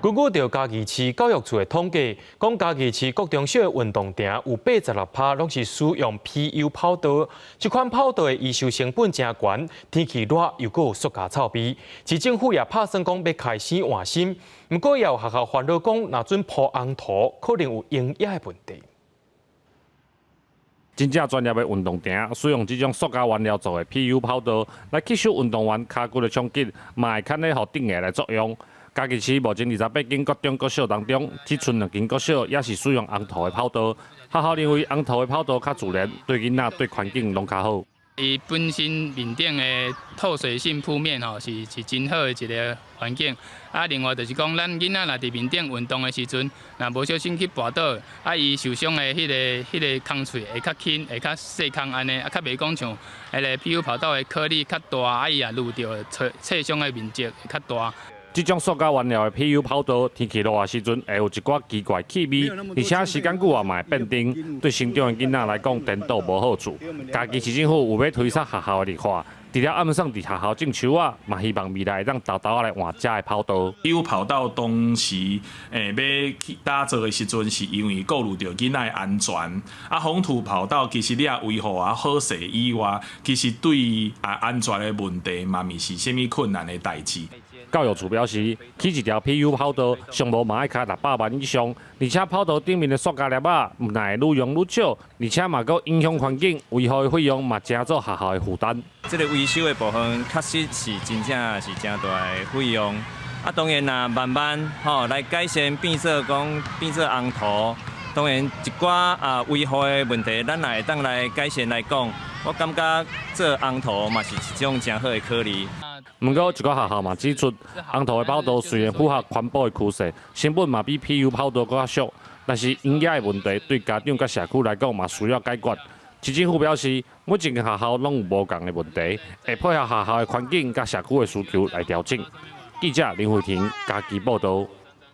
根據著嘉義市教育處的統計，講嘉義市國中小的運動場有86%攏是使用 PU 跑道。這款跑道的維修成本誠懸，天氣熱又閣有塑膠臭味。市政府也拍算講欲開始換新，毋過也有學校煩惱講，若準鋪紅塗，可能有營養的問題。真正專業的運動場，使用這種塑膠原料做的 PU 跑道，來吸收運動員跤骨的衝擊，嘛會較咧予頂下來作用。嘉義市目前28間國中國小當中，只賰兩間國小也是使用紅塗的跑道。學校認為紅塗的跑道較自然，對囡仔對環境攏較好。伊本身面頂的透水性鋪面吼，是真好的一个環境。啊，另外就是講，咱囡仔若佇面頂運動的時陣，若無小心去跋倒，啊，伊受傷的彼个空喙會較輕，會較細空按呢，啊，較袂講像彼个 PU 跑道的顆粒較大，啊，伊也攄著切傷的面積會較大。這種塑膠原料的 PU 跑道，天氣熱的時陣會有一寡奇怪氣味，而且時間久啊嘛會變甜，對成長的囡仔來講，顛倒無好處。嘉義市政府有欲推捒學校的綠化，除了暗算佇學校種樹仔，嘛希望未來會當沓沓仔來換遮的跑道。 PU 跑道當時欲去打造的時陣，是因為顧慮著囡仔的安全。啊，紅土跑道其實你若維護啊好勢以外，其實對啊安全的問題嘛毋是啥物困難的代誌。教育處表示，起一條 PU 跑道，上無嘛愛開600萬以上，而且跑道頂面的塑膠粒仔，毋但會愈用愈少，而且嘛閣影響環境，維護的費用嘛成做學校的負擔。這个維修的部分確實是真正是誠大的費用。啊，當然若慢慢吼來改善，變做講變做紅塗，當然一寡啊維護的問題，咱也會當來改善來講，我感覺做紅塗嘛是一種誠好的考慮。毋過，一寡學校嘛指出，紅塗的跑道雖然符合環保的趨勢，成本嘛比 PU 跑道閣較俗，但是營養的問題對家長佮社區來講嘛需要解決。市政府表示，每一間學校攏有無仝的問題，會配合學校的環境佮社區的需求來調整。記者林慧婷嘉義報導。